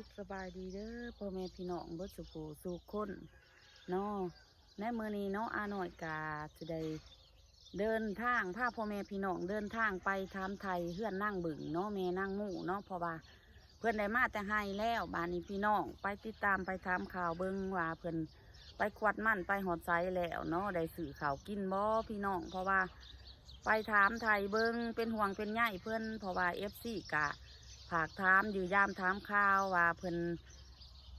ສະບາຍດີເດີພໍ່ແມ່ພີ່ນ້ອງເບິດສູ່ຜູ້ສູ່ຄົນເນາະ. ໃນມື້ນີ້ເນາະ ອານ້ອຍກະຊິໄດ້ເດີນທາງ ພາພໍ່ແມ່ພີ່ນ້ອງເດີນທາງໄປຖາມໄຖ່ເຮືອນນາງບຶງເນາະ ແມ່ນາງໝູເນາະ ເພາະວ່າເພິ່ນໄດ້ມາແຕ່ໄຮ່ແລ້ວ. ບາດນີ້ພີ່ນ້ອງໄປຕິດຕາມໄປຖາມຂ່າວເບິ່ງວ່າເພິ່ນໄປຄວັດມັນໄປຮອດໃສແລ້ວເນາະ ໄດ້ຊື້ເຂົ້າກິນບໍ່ພີ່ນ້ອງ ເພາະວ່າ ໄປຖາມໄຖ່ເບິ່ງ ເປັນຫ່ວງເປັນໃຍເພິ່ນ ເພາະວ່າເອັຟຊີກະຝາກຖາມຢູ່ ຢາມຖາມຂ່າວວ່າເພິ່ນ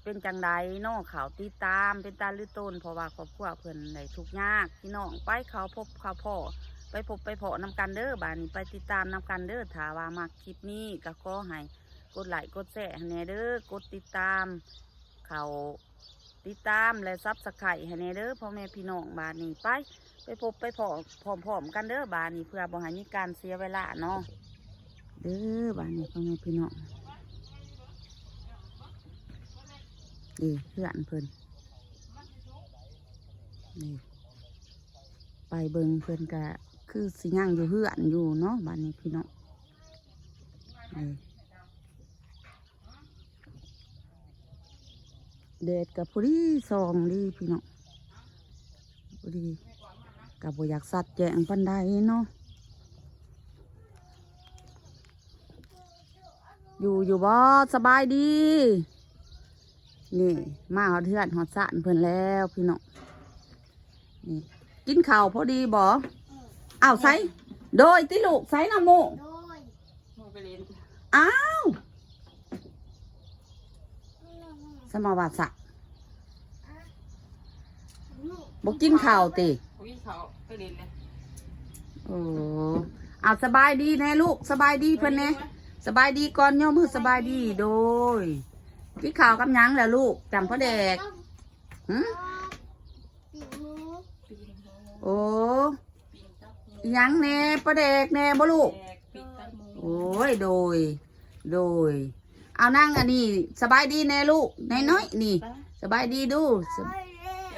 ເປັນຈັ່ງໃດເນາະ ເຂົ້າຕິດຕາມເປັນຕາລືຕົນ ເພາະວ່າຄອບຄົວເພິ່ນໄດ້ທຸກຍາກພີ່ນ້ອງ. ໄປເຂົ້າພົບເຂົ້າພໍ້ ໄປພົບໄປພໍ້ນຳກັນເດີ. ບາດນີ້ໄປຕິດຕາມນຳກັນເດີ. ຖ້າວ່າມັກຄລິບນີ້ກະຂໍໃຫ້ກົດໄລ້ກົດແຊໃຫ້ແດ່ເດີ ກົດຕິດຕາມ ເຂົ້າຕິດຕາມ ແລະ Subscribe ໃຫ້ແດ່ເດີພໍ່ແມ່ພີ່ນ້ອງ. ບາດນີ້ໄປ ໄປພົບໄປພໍ້ພ້ອມໆກັນເດີ ບາດນີ້ ເພື່ອບໍ່ໃຫ້ມີການເສຍເວລາເນາະ ເດີ. ບາດນີ້ພໍ່ແມ່ພີ່ນ້ອງ ນີ້ເຮືອນເພິ່ນ ນີ້ ໄປເບິ່ງເພິ່ນກະຄືຊິຍັງຢູ່ເຮືອນຢູ່ເນາະ ບາດນີ້ພີ່ນ້ອງ ນີ້. ແດດກະພໍດີສ່ອງດີພີ່ນ້ອງ ພໍດີ ກະບໍ່ຢາກສັດແຈ້ງປານໃດເນາະ. ຢູ່ ຢູ່ບໍ່? ສະບາຍດີ ນີ້ ມາຮອດເຮືອນຮອດຊານເພິ່ນແລ້ວພີ່ນ້ອງ. ນີ້ ກິນເຂົ້າພໍດີບໍ່? ເອີ ອ້າວ ໃສ ໂດຍຕິລູກ ໃສນະໂມ? ໂດຍ ໂມໄປຫຼິ້ນ. ອ້າວ ສະມາວາສະ ບໍ່ກິນເຂົ້າຕິ? ບໍ່ກິນເຂົ້າ ໄປຫຼິ້ນເລີຍ. ໂອ້ ອ້າວ ສະບາຍດີແດ່ລູກ ສະບາຍດີເພິ່ນແດ່ ສະບາຍດີກ່ອນ ຍົກມືສະບາຍດີ. ໂດຍ ກິນເຂົ້າກັບຫຍັງລະລູກ? ຈຳປາແດກ. ຫຶ? ປີ້ງໝູ ໂອ້ ປີ້ງຕັບໝູ ອີຫຍັງແດ່? ປາແດກແດ່ບໍ່ລູກ? ແດກ ປີ້ງຕັບໝູ ໂອ້ຍ ໂດຍ ໂດຍ. ເອົານາງອັນນີ້ ສະບາຍດີແດ່ລູກ ນ້ອຍໆນີ້ ສະບາຍດີດູ ສະ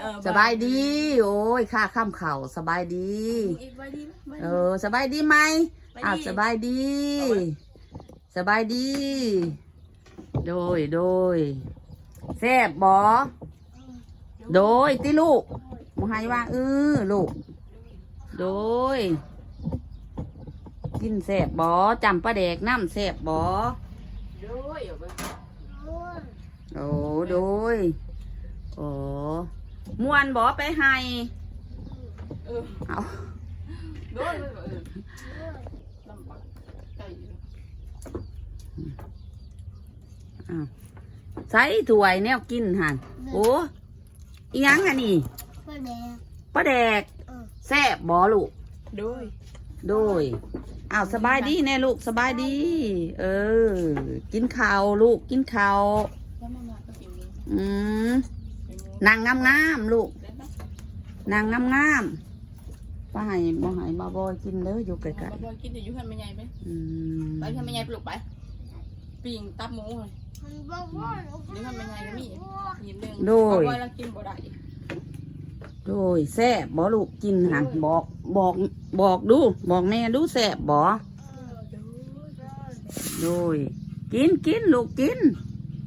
ເອີ ສະບາຍດີ ໂອ້ຍ ຂ້າຄຳເຂົ້າ ສະບາຍດີ ເອີ ສະບາຍດີໃໝ່ ສະບາຍດີ ອ້າວ ສະບາຍດີ ສະບາຍດີ ສະບາຍດີ. ໂດຍ ໂດຍ ແຊບບໍ່? ໂດຍ ຕິລູກ ບໍ່ໃຫ້ວ່າ ເອີ ລູກ ໂດຍ ກິນແຊບບໍ່? ຈຳປາແດກນຳແຊບບໍ່? ໂດຍ ໂອ້ ໂດຍ ໂອ້ ມ່ວນບໍ່ໄປໄຮ່? ເອີ ເອົາ ໂດຍ ເອີ ລຳບາກໃຈຢູ່ ອ້າວ ໃສ່ຖ້ວຍແນວກິນຫັ້ນ ໂອ້ ອີຫຍັງອັນນີ້? ປາແດກ ປາແດກ ເອີ ແຊບບໍ່ລູກ? ໂດຍ ໂດຍ ອ້າວ ສະບາຍດີແດ່ລູກ ສະບາຍດີ ເອີ ກິນເຂົ້າລູກ ກິນເຂົ້າ ອືມ ນັ່ງງາມໆລູກ ນັ່ງງາມໆ ບໍ່ໃຫ້ ບໍ່ໃຫ້ບ່າວບອຍກິນເດີ ຢູ່ໃກ້ໆ ບ່າວບອຍກິນຢູ່ເຮືອນແມ່ໃຫຍ່ໄປ ອືມ ໄປເຮືອນແມ່ໃຫຍ່ໄປລູກໄປ ປີ້ງຕັບໝູ ມັນບໍ່ພໍ ຢູ່ເຮືອນແມ່ໃຫຍ່ກໍມີ ໂດຍ ບ່າວບອຍລະກິນບໍ່ໄດ້ ໂດຍ ແຊບບໍ່ລູກ? ກິນຫັ້ນ ບອກ ບອກ ບອກດູ ບອກແມ່ດູ ແຊບບໍ່? ໂດຍ ກິນ ກິນລູກ ກິນ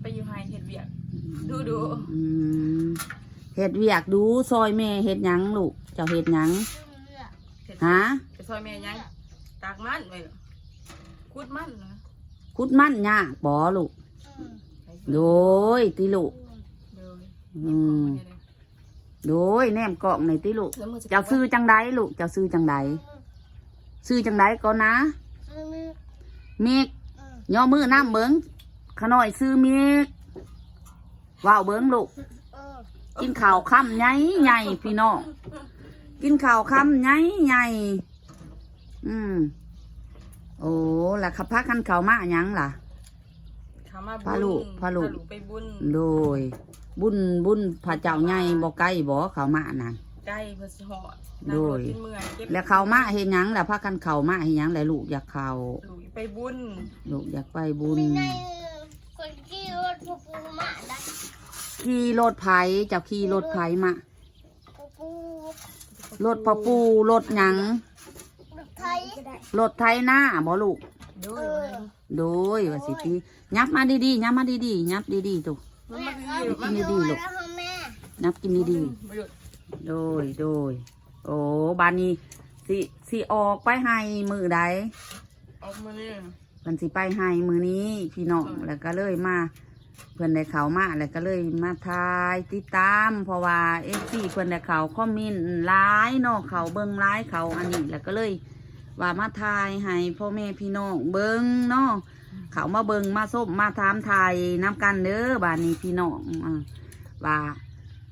ໄປຢູ່ໄຮ່ເຮັດວຽກ ດູໆ ອືມ ເຮັດວຽກດູ ຊ່ອຍແມ່ເຮັດຫຍັງລູກ? ເຈົ້າເຮັດຫຍັງ? ຮະ? ໄປຊ່ອຍແມ່ຫຍັງ? ຕາກມັນໄວ້ ຂຸດມັນນະ ຂຸດມັນຍາກບໍ່ລູກ? ໂດຍ ຕິລູກ ໂດຍ ອືມ ໂດຍ ແນມກ້ອງໜ່ອຍຕິລູກ ເຈົ້າຊື່ຈັ່ງໃດລູກ? ເຈົ້າຊື່ຈັ່ງໃດ? ຊື່ຈັ່ງໃດກ່ອນນະ? ມິກ ຍໍມືນຳເບິ່ງ ຂະນ້ອຍຊື່ມິກ ເວົ້າເບິ່ງລູກ ກິນເຂົ້າຄຳໃຫຍ່ໆ ພີ່ນ້ອງ ກິນເຂົ້າຄຳໃຫຍ່ໆ ອືມ ໂອ້ ລະພາກັນເຂົ້າມາຫຍັງລະ? ເຂົ້າມາບຸນ ພາລູກ ພາລູກ ພາລູກໄປບຸນ ໂດຍ ບຸນ ບຸນພະເຈົ້າໃຫຍ່ບໍ່ໄກບໍ່? ເຂົ້າມານັ້ນ ໄກ ເພິ່ນຊິຮອດ ໂດຍ ນັ່ງລົດຂຶ້ນເມືອ ແລ້ວເຂົ້າມາເຮັດຫຍັງລະ? ພາກັນເຂົ້າມາເຮັດຫຍັງລະ? ລູກຢາກເຂົ້າ ລູກໄປບຸນ ລູກຢາກໄປບຸນ ມີໃນ ຄົນຂີ່ລົດພໍ່ປູມາໄດ໋ ຂີ່ລົດໃຜ? ເຈົ້າຂີ່ລົດໃຜມາ? ພໍ່ປູ ລົດພໍ່ປູ ລົດຫຍັງ? ລົດໄຖ ລົດໄຖນາບໍ່ລູກ? ໂດຍ ເອີ ໂດຍ ວ່າຊິຕີ ຫຍັບມາດີໆ ຫຍັບມາດີໆ ຫຍັບດີໆ ໂຕ ມັນມາດີໆ ຫຍັບກິນດີໆ ລູກ ແມ່ ຫຍັບກິນດີໆ ບໍ່ຢຸດ ໂດຍ ໂດຍ ໂອ້ ບາດນີ້ຊິ ຊິອອກໄປໄຮ່ມື້ໃດ? ອອກມື້ນີ້ ເພິ່ນຊິໄປໄຮ່ມື້ນີ້ພີ່ນ້ອງ ເອີ ແລ້ວກໍເລີຍມາ ເພິ່ນໄດ້ເຂົ້າມາ ແລ້ວກໍເລີຍມາຖ່າຍຕິດຕາມ ເພາະວ່າເອັຟຊີເພິ່ນໄດ້ເຂົ້າຄອມເມັນຫຼາຍເນາະ ເຂົ້າເບິ່ງຫຼາຍ ເຂົ້າອັນນີ້ ແລ້ວກໍເລີຍວ່າມາຖ່າຍໃຫ້ພໍ່ແມ່ພີ່ນ້ອງເບິ່ງເນາະ ເຂົ້າມາເບິ່ງມາຊົມມາຖາມຖ່າຍນຳກັນເດີ ບາດນີ້ພີ່ນ້ອງ ອ່າ ວ່າ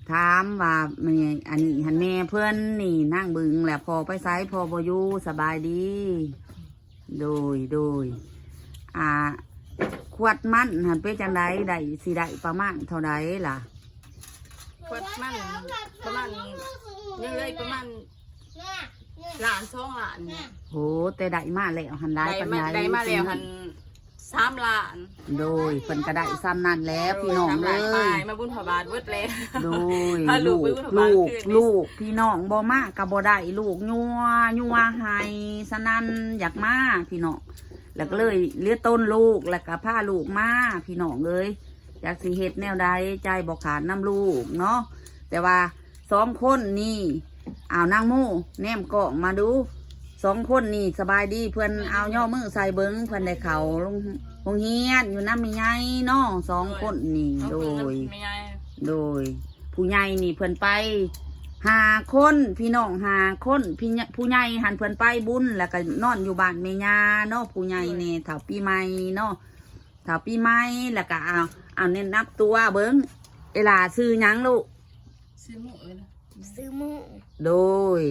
ຖາມວ່າແມ່ ອັນນີ້ຫັ້ນແມ່ເພິ່ນນີ້ ນາງບຶງ ແລະ ພໍ່ໄປໃສ? ພໍ່ບໍ່ຢູ່ ສະບາຍດີ. ໂດຍ ໂດຍ ອ່າ ຂວດມັນຫັ້ນເປັນຈັ່ງໃດ? ໄດ້ ຊິໄດ້ປະມານເທົ່າໃດລະ? ຂວດມັນປະມານ ຍັງເຫຼືອອີກປະມານລ້ານສອງລ້ານນີ້. ໂອ້ ແຕ່ໄດ້ມາແລ້ວຫັ້ນຫຼາຍປານໃດ? ໄດ້ມາ ໄດ້ມາແລ້ວຫັ້ນ ສາມລ້ານ. ໂດຍ ເພິ່ນກໍໄດ້ສ່ຳນັ້ນແຫຼະ ໂດຍ ພີ່ນ້ອງເອີຍ ສາມລ້ານປາຍ ມາບຸນພະບາດເບິດແລ້ວ. ໂດຍ ພາລູກໄປບຸນພະບາດຄືນນີ້ ລູກພີ່ນ້ອງບໍ່ມາກໍບໍ່ໄດ້ ລູກຍົວ ຍົວໄຫ້ສະນັ້ນຢາກມາພີ່ນ້ອງ ແລ້ວກໍເລີຍເຫຼືອຕົນລູກ ແລ້ວກໍພາລູກມາພີ່ນ້ອງເອີຍ. ຈັກຊິເຮັດແນວໃດ ໃຈບໍ່ຂາດນຳລູກເນາະ ແຕ່ວ່າ ສອງຄົນນີ້ ອ້າວ ນາງໂມ ແນມກ້ອງມາດູ ສອງຄົນນີ້ສະບາຍດີ ເພິ່ນ ເອົາຍໍມືໃສ່ເບິ່ງ ເພິ່ນໄດ້ເຂົ້າໂຮງ ໂຮງຮຽນຢູ່ນຳແມ່ໃຫຍ່ເນາະ ສອງຄົນນີ້. ໂດຍ ໂດຍ ຜູ້ໃຫຍ່ນີ້ເພິ່ນໄປຫ້າຄົນ ພີ່ນ້ອງຫ້າຄົນ ພີ່ໃຫຍ່ ຜູ້ໃຫຍ່ຫັ້ນເພິ່ນໄປບຸນ ແລ້ວກໍນອນຢູ່ບ້ານແມ່ຍ່າເນາະ ຜູ້ໃຫຍ່ແນ່ ເຖົ້າປີໃໝ່ເນາະ ເຖົ້າປີໃໝ່ ແລ້ວກໍ ເອົາ ເອົາແນະນຳຕົວເບິ່ງ ເອລາ ຊື່ຫຍັງລູກ? ຊື່ໝູ່ເອີຍ ຊື່ໝູ່. ໂດຍ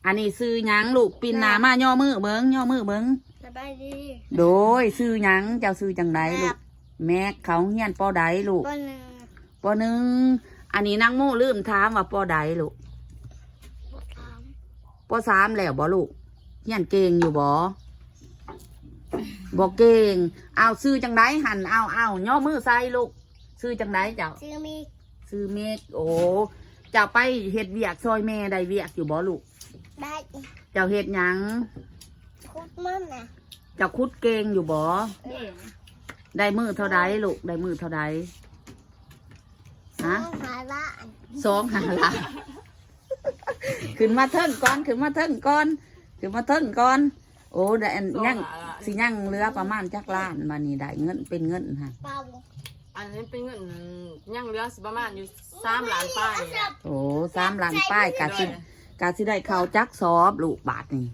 ອັນນີ້ຊື່ຫຍັງລູກ? ປິ່ນໜ້າມາ ຍໍມືເບິ່ງ ຍໍມືເບິ່ງ. ສະບາຍດີ. ໂດຍ ຊື່ຫຍັງ? ເຈົ້າຊື່ຈັ່ງໃດລູກ? ແມັກ. ແມັກ ເຂົ້າໂຮງຮຽນ ປໍໃດລູກ? ປໍໜຶ່ງ. ປໍໜຶ່ງ. ອັນນີ້ນາງໂມລືມຖາມວ່າ ປໍໃດລູກ? ປໍສາມ. ປໍສາມແລ້ວບໍລູກ? ຮຽນເກັ່ງຢູ່ບໍ? ບໍ່ເກັ່ງ. ອ້າວ ຊື່ຈັ່ງໃດຫັ້ນ? ອ້າວ ອ້າວ ຍໍມືໃສ່ລູກ. ຊື່ຈັ່ງໃດເຈົ້າ? ຊື່ເມກ. ຊື່ເມກ. ໂອ້ ເຈົ້າໄປເຮັດວຽກຊ່ອຍແມ່ໄດ້ວຽກຢູ່ບໍ່ລູກ? ໄດ້. ເຈົ້າເຮັດຫຍັງ? ຂຸດມັນນະ. ເຈົ້າຂຸດເກັ່ງຢູ່ບໍ່? ເກັ່ງ. ໄດ້ມື້ເທົ່າໃດລູກ? ໄດ້ມື້ເທົ່າໃດ? ຮະ? ສອງຫ້າລ້ານ. ສອງຫ້າລ້ານ. ຂຶ້ນມາເທິງກ່ອນ ຂຶ້ນມາເທິງກ່ອນ ຂຶ້ນມາເທິງກ່ອນ. ໂອ້ ໄດ້ອັນ ສອງຫ້າລ້ານ ຍັງ ຊິຍັງເຫຼືອປະມານຈັກລ້ານ? ບາດນີ້ໄດ້ເງິນ ເປັນເງິນຫັ້ນ ເອົາ ອັນນີ້ເປັນເງິນ ຍັງເຫຼືອຊິປະມານຢູ່ສາມລ້ານປາຍ. ໂອ້ ສາມລ້ານປາຍ ກະຊິ ໂດຍ ກະຊິໄດ້ເຂົ້າຈັກສອບລູກບາດນີ້?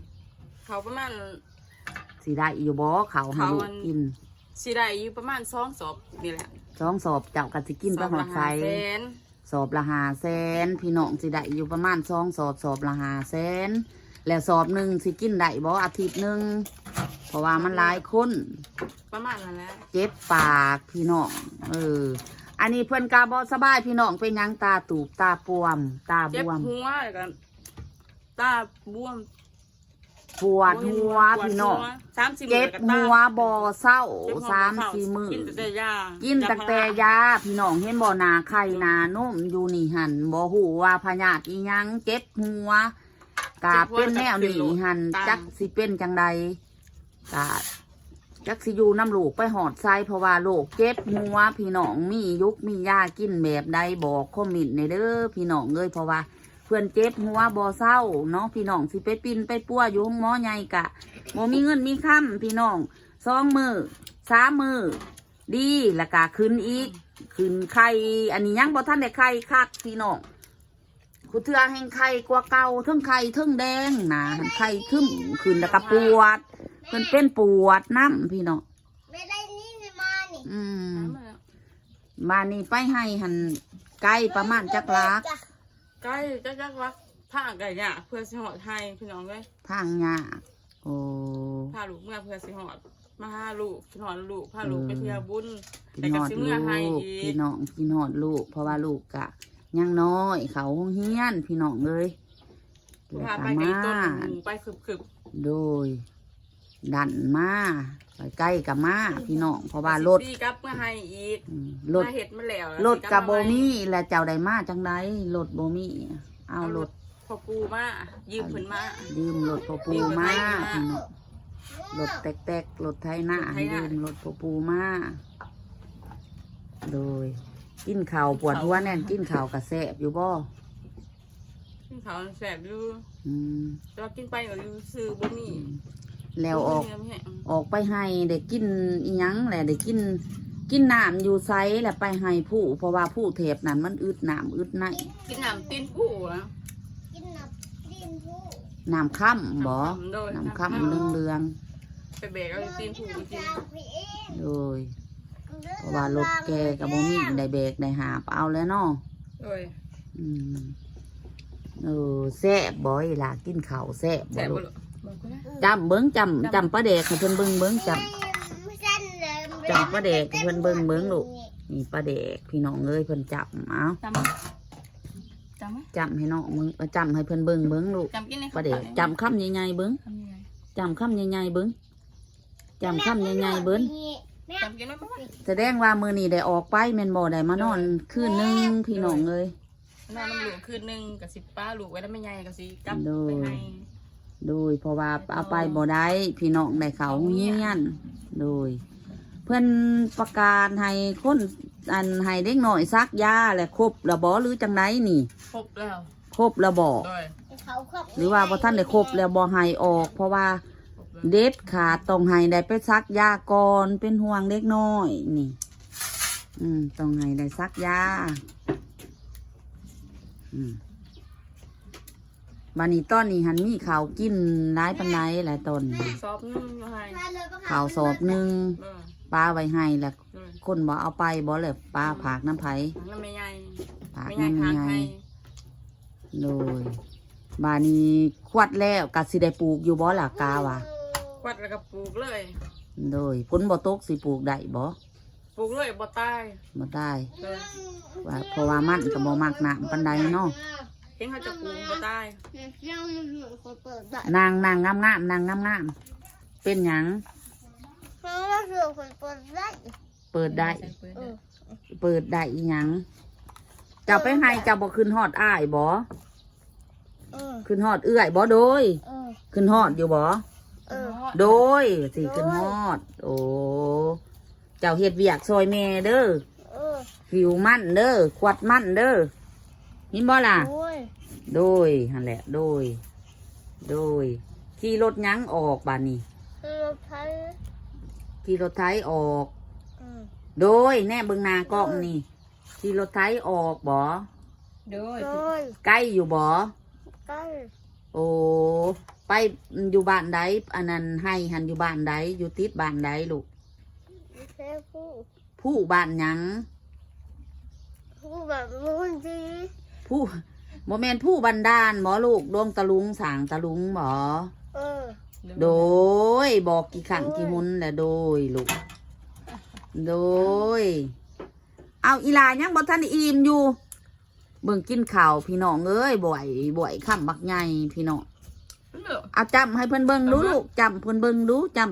ເຂົ້າປະມານ ຊິໄດ້ຢູ່ບໍ່ເຂົ້າໃຫ້ລູກກິນ? ເຂົ້າອັນ ຊິໄດ້ຢູ່ປະມານສອງສອບນີ້ແຫຼະ. ສອງສອບ ເຈົ້າກະຊິກິນໄປຮອດໃສ? ສອບລະຫ້າແສນ ສອບລະຫ້າແສນ ພີ່ນ້ອງ ຊິໄດ້ຢູ່ປະມານສອງສອບ ສອບລະຫ້າແສນ ແລ້ວສອບໜຶ່ງຊິກິນໄດ້ບໍ່ອາທິດໜຶ່ງ? ເພາະວ່າມັນຫຼາຍຄົນ ປະມານນັ້ນແຫຼະ ເຈັບປາກພີ່ນ້ອງ. ເອີ ອັນນີ້ເພິ່ນກະບໍ່ສະບາຍພີ່ນ້ອງ ເປັນຫຍັງ? ຕາຕູບ ຕາປວມ ຕາບວມ ເຈັບຫົວ ແລ້ວກະຕາບວມ ປວດຫົວ ປວດຫົວ ພີ່ນ້ອງ ປວດຫົວ ສາມສີ່ມື້ ເຈັບຫົວບໍ່ເຊົາ ເຈັບຫົວບໍ່ເຊົາ ສາມສີ່ມື້ ກິນແຕ່ຢາ ກິນຕັ້ງແຕ່ຢາ ຢາພາລາ ພີ່ນ້ອງ ເຫັນບໍ່? ໜ້າໄຂ່ ໂດຍ ໜ້ານົມຢູ່ນີ້ຫັ້ນ ບໍ່ຮູ້ວ່າພະຍາດອີ່ຫຍັງ ເຈັບຫົວ ກະເປັນແນວນີ້ຫັ້ນ ເຈັບຫົວ ຈັກຊິເປັນຈັ່ງໃດ ກະຈັກຊິຢູ່ນຳລູກໄປຮອດໃສ ເພາະວ່າໂລກເຈັບຫົວ ພີ່ນ້ອງ ມີຢູກມີຢາກິນແບບໃດ ບອກຄອມເມັນແດ່ເດີ ພີ່ນ້ອງເອີຍ ເພາະວ່າ ເພິ່ນເຈັບຫົວບໍ່ເຊົາເນາະ ພີ່ນ້ອງ ຊິໄປປິ່ນໄປປົວຢູ່ໂຮງໝໍໃຫຍ່ກະບໍ່ມີເງິນມີຄຳ ພີ່ນ້ອງ ສອງມື້ສາມມື້ດີ ລະກະຂຶ້ນອີກ ຂຶ້ນໄຂ່ ອັນນີ້ຍັງບໍ່ທັນໄດ້ໄຂ່ຄັກ ພີ່ນ້ອງ ຜູ້ເທື່ອແຮ່ງໄຂ່ກວ່າເກົ່າ ເທິງໄຂ່ເທິງແດງ ໜ້າຫັ້ນໄຂ່ຂຶ້ນ ຂຶ້ນລະກະປວດ ເພິ່ນເປັນປວດນຳ ພີ່ນ້ອງ ອືມ ມານີ້ໄປໄຮ່ຫັ້ນໄກປະມານຈັກຫຼັກ? ໄກ ຈັກ ຈັກຫຼັກ ທາງກະຍາກ ເພື່ອຊິຮອດໄຮ່ ພີ່ນ້ອງເອີຍ ທາງຍາກ. ໂອ້ ພາລູກເມືອເພື່ອຊິຮອດ ມາຫາລູກ ຄິດຮອດລູກ ພາລູກໄປທ່ຽວບຸນ ແລ້ວກະຊິເມືອໄຮ່ອີກ ພີ່ນ້ອງ ຄິດຮອດລູກ ເພາະວ່າລູກກະຍັງນ້ອຍ ເຂົ້າໂຮງຮຽນ ພີ່ນ້ອງເອີຍ ແລ້ວກະມາ ໄປຄຶບໆ ໂດຍ ດັນມາ ໄປໄກກະມາ ພີ່ນ້ອງ ເພາະວ່າລົດ ກະຊິຕີກັບມາໃຫ້ອີກ ອືມ ລົດ ມາເຮັດມາແລ້ວ ລົດກະບໍ່ມີ ແລ້ວເຈົ້າໄດ້ມາຈັ່ງໃດ? ລົດບໍ່ມີ ເອົາລົດພໍ່ປູ່ມາ ຢືມເພິ່ນມາ ຢືມລົດພໍ່ປູ່ມາ ຢືມລົດໄຖມາ ພີ່ນ້ອງ. ລົດແຕັກໆ ລົດໄຖນາຫັ້ນ ຢືມລົດພໍ່ປູ່ມາ. ໂດຍ ກິນເຂົ້າປວດຫົວແນ່ນ ກິນເຂົ້າກະແຊບຢູ່ບໍ່? ກິນເຂົ້າແຊບຢູ່. ອືມ ແຕ່ວ່າກິນໄປກໍຢູ່ຊື່ບໍ່ມີ. ອືມ ແລ້ວອອກ ບໍ່ມີແຮງ ອອກໄປໄຮ່ໄດ້ກິນອີ່ຫຍັງແຫຼະ ໄດ້ກິນ ກິນນ້ຳຢູ່ໃສລະ ໄປໄຮ່ພູ ເພາະວ່າພູແຖບນັ້ນມັນອຶດນ້ຳອຶດໃນ. ກິນນ້ຳຕີນພູອະ ກິນນ້ຳຕີນພູ ນ້ຳຄຳບໍ? ນ້ຳຄຳ ນ້ຳຄຳ ນ້ຳຄຳເຫຼືອງໆ ໄປແບກເອົາຕີນພູກິນ. ໂດຍ ເພາະວ່າລົດແກ່ກໍບໍ່ມີ ໄດ້ແບກໄດ້ຫາບເອົາແຫຼະເນາະ. ໂດຍ ອືມ ເອີ ແຊບບໍ່ອີ່ຫຼ້າ ກິນເຂົ້າແຊບບໍ່ລູກ? ແຊບບໍ່ລູກ? ຈ້ຳເບິ່ງ ຈ້ຳ ຈ້ຳປາແດກໃຫ້ເພິ່ນເບິ່ງເບິ່ງ ຈ້ຳ ຈ້ຳປາແດກໃຫ້ເພິ່ນເບິ່ງເບິ່ງລູກ. ນີ້ປາແດກພີ່ນ້ອງເອີຍ ເພິ່ນຈ້ຳ ເອົາ ຈ້ຳ ຈ້ຳ ຈ້ຳໃຫ້ນ້ອງເບິ່ງ ເອີ ຈ້ຳໃຫ້ເພິ່ນເບິ່ງເບິ່ງລູກ. ປາແດກ ຈ້ຳຄຳໃຫຍ່ໆເບິ່ງ ຄຳໃຫຍ່ໆ ຈ້ຳຄຳໃຫຍ່ໆເບິ່ງ ຈ້ຳຄຳໃຫຍ່ໆເບິ່ງ. ສະແດງວ່າມື້ນີ້ໄດ້ອອກໄປແມ່ນບໍ່? ໄດ້ມານອນຄືນໜຶ່ງ ໂດຍ ພີ່ນ້ອງເອີຍ ນອນນຳລູກຄືນໜຶ່ງ ກໍຊິປະລູກໄວ້ນຳແມ່ໃຫຍ່ ກໍຊິກັບໄປໄຮ່. ໂດຍ ເພາະວ່າເອົາໄປບໍ່ໄດ້ ພີ່ນ້ອງໄດ້ເຂົ້າໂຮງຮຽນ. ໂດຍ ເພິ່ນປະກາດໃຫ້ຄົນ ອັນ ໃຫ້ເດັກນ້ອຍສັກຢາແລ້ວ ຄົບແລ້ວບໍ່ ຫຼືຈັ່ງໃດນີ້? ຄົບແລ້ວ. ຄົບແລ້ວບໍ່? ໂດຍ ຫຼືວ່າບໍ່ທັນໄດ້ຄົບແລ້ວບໍ່ໃຫ້ອອກ? ເພາະວ່າເດັດຂາດຕ້ອງໃຫ້ໄດ້ໄປສັກຢາກ່ອນ ເປັນຫ່ວງເດັກນ້ອຍນີ້. ອືມ ຕ້ອງໃຫ້ໄດ້ສັກຢາ. ອືມ ບາດນີ້ຕອນນີ້ຫັ້ນມີເຂົ້າກິນຫຼາຍປານໃດລະຕອນນີ້? ສອບໜຶ່ງຢູ່ໃຫ້ ເຂົ້າສອບໜຶ່ງ ເອີ ປາໄວ້ໃຫ້ລະ. ໂດຍ ຄົນບໍ່ເອົາໄປບໍ່ ແລ້ວປາ ອືມ ຝາກນຳໃຜ? ຝາກນຳແມ່ໃຫຍ່ ຝາກນຳແມ່ໃຫຍ່ ແມ່ໃຫຍ່ຝາກໃຫ້. ໂດຍ ບາດນີ້ຂວັດແລ້ວກະຊິໄດ້ປູກຢູ່ບໍ່ລະ ກາວ່າ? ຂວັດແລ້ວກໍປູກເລີຍ. ໂດຍ ຝົນບໍ່ຕົກຊິປູກໄດ້ບໍ່? ປູກເລີຍ ບໍ່ຕາຍ ບໍ່ຕາຍ. ໂດຍ ວ່າ ເພາະວ່າມັນກໍບໍ່ມັກນ້ຳປານໃດເນາະ. ເຫັນເຂົາເຈົ້າປູກບໍ່ຕາຍ. ນາງ ນາງງາມໆ ນາງງາມໆ ເປັນຫຍັງ? ເພິ່ນວ່າເພິ່ນເປີດໄດ້ ເປີດໄດ້ ເອີ ເປີດໄດ້ອີ່ຫຍັງ? ເຈົ້າໄປໄຮ່ ເຈົ້າບໍ່ຄິດຮອດອ້າຍບໍ່? ເອີ ຄິດຮອດເອື້ອຍບໍ່? ໂດຍ ເອີ ຄິດຮອດຢູ່ບໍ່? ເອີ ໂດຍ ຊິ ເອີ ຄິດຮອດ. ໂອ້ ເຈົ້າເຮັດວຽກຊ່ອຍແມ່ເດີ ເອີ ຫິວມັນເດີ ຂວັດມັນເດີ ຍິນບໍ່ລະ? ໂດຍ ໂດຍ ຫັ້ນແຫຼະ ໂດຍ ໂດຍ. ຂີ່ລົດຫຍັງອອກບາດນີ້? ຂີ່ລົດໄຖ ຂີ່ລົດໄຖອອກ. ອືມ ໂດຍ ແນມເບິ່ງໜ້າກ້ອງນີ້ ໂດຍ ຂີ່ລົດໄຖອອກບໍ? ໂດຍ ໂດຍ ໄກຢູ່ບໍ? ໄກ. ໂອ້ ໄປຢູ່ບ້ານໃດ? ອັນນັ້ນໄຮ່ຫັ້ນຢູ່ບ້ານໃດ? ຢູ່ຕິດບ້ານໃດລູກ? ຢູ່ແຖວພູ ພູບ້ານຫຍັງ? ພູບ້ານມູນດີ ພູ ບໍ່ແມ່ນພູບັນດານບໍລູກ? ດວງຕະລຸງ ສ້າງຕະລຸງບໍ? ເອີ ໂດຍ ບອກກີ່ຄັ້ງ ໂດຍ ກີ່ຫົນແລ້ວ ໂດຍລູກ ໂດຍ. ເອົາ ອີ່ຫຼ້າຍັງບໍ່ທັນໄດ້ອີ່ມຢູ່ ເບິ່ງກິນເຂົ້າພີ່ນ້ອງເອີຍ ບວຍ ບວຍຄຳບັກໃຫຍ່ພີ່ນ້ອງ. ເອົາຈ້ຳໃຫ້ເພິ່ນເບິ່ງດູລູກ ຈ້ຳເພິ່ນເບິ່ງດູ ຈ້ຳ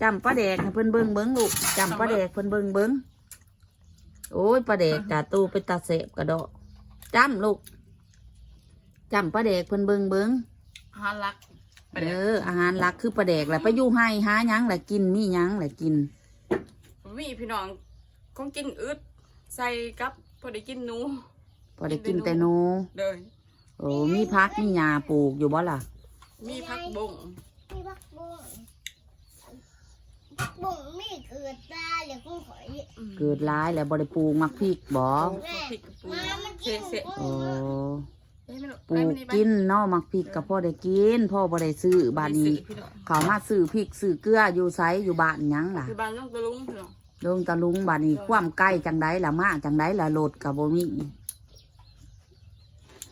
ຈ້ຳປາແດກໃຫ້ເພິ່ນເບິ່ງເບິ່ງລູກ ຈ້ຳປາແດກເພິ່ນເບິ່ງເບິ່ງ. ໂອ້ຍ ປາແດກກະໂຕເປັນຕາແຊບກະເດາະ. ຈ້ຳລູກ ຈ້ຳປາແດກເພິ່ນເບິ່ງເບິ່ງ. ອາຫານຫຼັກ ເອີ ອາຫານຫຼັກຄືປາແດກແຫຼະ. ໄປຢູ່ໄຮ່ຫາຫຍັງລະກິນ? ມີຫຍັງລະກິນ? ມີພີ່ນ້ອງ ຂອງກິນອຶດ ໃສ່ກັບ ພໍໄດ້ກິນໜູ ພໍໄດ້ກິນແຕ່ໜູ. ໂດຍ ໂອ້ ມີຜັກມີຫຍ້າປູກຢູ່ບໍ່ລະ? ມີຜັກບົ້ງ ມີຜັກບົ້ງ ຜັກບົ້ງມີເກີດຫຼາຍແລ້ວຂອງຂ້ອຍ. ອືມ ເກີດຫຼາຍແລ້ວ ບໍ່ໄດ້ປູກໝາກພິກບໍ? ປູກໝາກພິກກໍປູກ ມາມັນກິນ ເສະໆ ໂອ້ ປູກກິນເນາະ ໝາກພິກກໍພໍໄດ້ກິນ ພໍບໍ່ໄດ້ຊື້. ບາດນີ້ ເຂົ້າມາຊື້ພິກຊື້ເກືອຢູ່ໃສ? ຢູ່ບ້ານຫຍັງລະ? ຢູ່ບ້ານດົງຕະລຸງ ດົງຕະລຸງ. ບາດນີ້ຄວາມໄກຈັ່ງໃດລະ ມາຈັ່ງໃດລະ ລົດກໍບໍ່ມີ.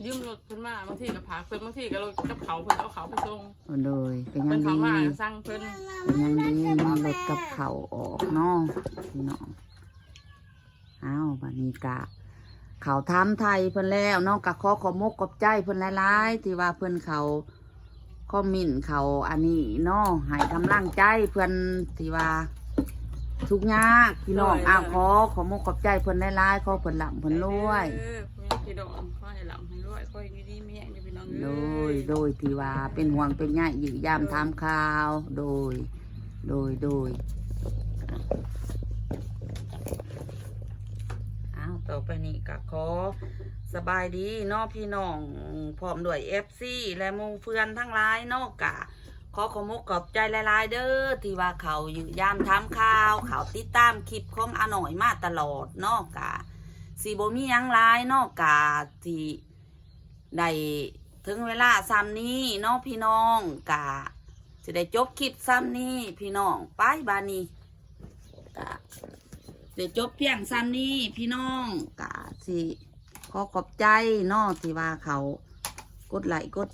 ຢືມລົດເພິ່ນມາ ບາງທີກໍຝາກເພິ່ນ ບາງທີກໍລົດກັບເຂົາ ເພິ່ນເອົາເຂົ້າໄປສົ່ງ. ໂດຍ ກໍຍັງດີ ເພິ່ນເຂົ້າມາສັ່ງເພິ່ນ ກໍຍັງດີ ມີລົດກັບເຂົ້າອອກເນາະພີ່ນ້ອງ. ອ້າວ ບາດນີ້ກະເຂົ້າຖາມໄຖ່ເພິ່ນແລ້ວເນາະ ກະຂໍຂອບມົກຂອບໃຈເພິ່ນຫຼາຍໆ ທີ່ວ່າເພິ່ນເຂົ້າຄອມເມັນ ເຂົ້າອັນນີ້ເນາະ ໃຫ້ກຳລັງໃຈເພິ່ນທີ່ວ່າທຸກຍາກພີ່ນ້ອງ. ໂດຍ ອ້າວ ໂດຍ ຂໍ ຂໍຂອບມົກຂອບໃຈເພິ່ນຫຼາຍໆ ຂໍເພິ່ນລ່ຳເພິ່ນລວຍ. ເອີ ພີ່ນ້ອງ ຂໍໃຫ້ລ່ຳໃຫ້ລວຍ ຂໍໃຫ້ຢູ່ດີມີແຮງເດີພີ່ນ້ອງເອີຍ. ໂດຍ ໂດຍ ທີ່ວ່າເປັນຫ່ວງເປັນໃຍ ເຢີ້ຍຢາມ ໂດຍ ຖາມຂ່າວ. ໂດຍ ໂດຍ ໂດຍ ອ້າວ ຕໍ່ໄປນີ້ກໍຂໍສະບາຍດີເນາະພີ່ນ້ອງ ພ້ອມດ້ວຍເອັຟຊີ ແລະໝູ່ເພື່ອນທັງຫຼາຍເນາະ ກະຂໍຂອບອົກຂອບໃຈຫຼາຍໆເດີ ທີ່ວ່າເຂົ້າຢ້ຽມຢາມຖາມຂ່າວ ເຂົ້າຕິດຕາມຄລິບຂອງອານ້ອຍມາຕະຫຼອດເນາະ ກະຊິບໍ່ມີຫຍັງຫຼາຍເນາະ ກະຊິ ໄດ້ເຖິງເວລາສ່ຳນີ້ເນາະພີ່ນ້ອງ ກະຊິໄດ້ຈົບຄລິບສ່ຳນີ້ພີ່ນ້ອງ ໄປບາດນີ້ ກະຊິໄດ້ຈົບພຽງສ່ຳນີ້ພີ່ນ້ອງ ກະຊິຂໍຂອບໃຈເນາະ ທີ່ວ່າເຂົ້າກົດໄລ້ກົດ